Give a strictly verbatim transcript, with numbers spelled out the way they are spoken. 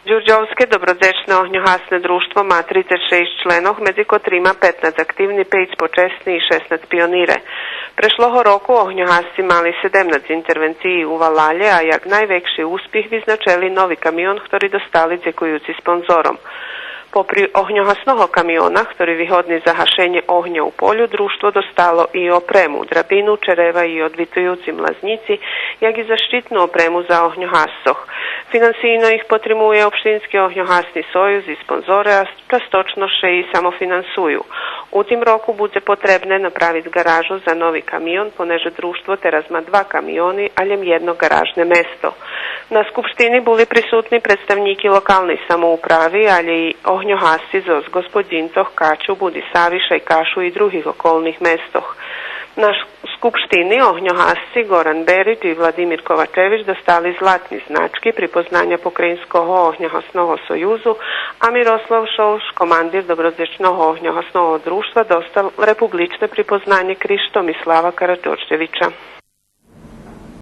Дюрдьовске добродзечне огньогасне дружтво ма трицец шейсц членох, медзи котрима петнац активни, пейц почесни и шеснац пионире. Прешлого року огньогасци мали седемнац интервенциї у валалє, а як найвекши успих визначели нови камион хтори достали дзекуюци спонзором. Попри огньогасного камиона, хтори вигодни за гашенє огня у полю, дружтво достало и опрему, драбину, черева и одвитуюци млазнїци, як и защитну опрему за огньогасцох. Финансийно их потримує Општински огньогасни союз и спонзоре, а часточно ше и самофинансую. У тим року будзе потребне направиц ґаражу за нови камион, понеже дружтво тераз ма два камиони, а лєм єдно ґаражне место. На скупштини були присутни представнїки локалней самоуправи, алє и огньогасци зоз Ґосподїнцох, Качу, Будисави, Шайкашу и других околних местох. На ш-, скупштини огньогасци Горан Берич и Владимир Ковачевич достали златни значки припознаня Покраїнского огньогасного союзу, а Мирослав Шолш, командир Добродзечного огньогасного дружтва, достал републичне припознаня Криш Томислава Караджорджевича.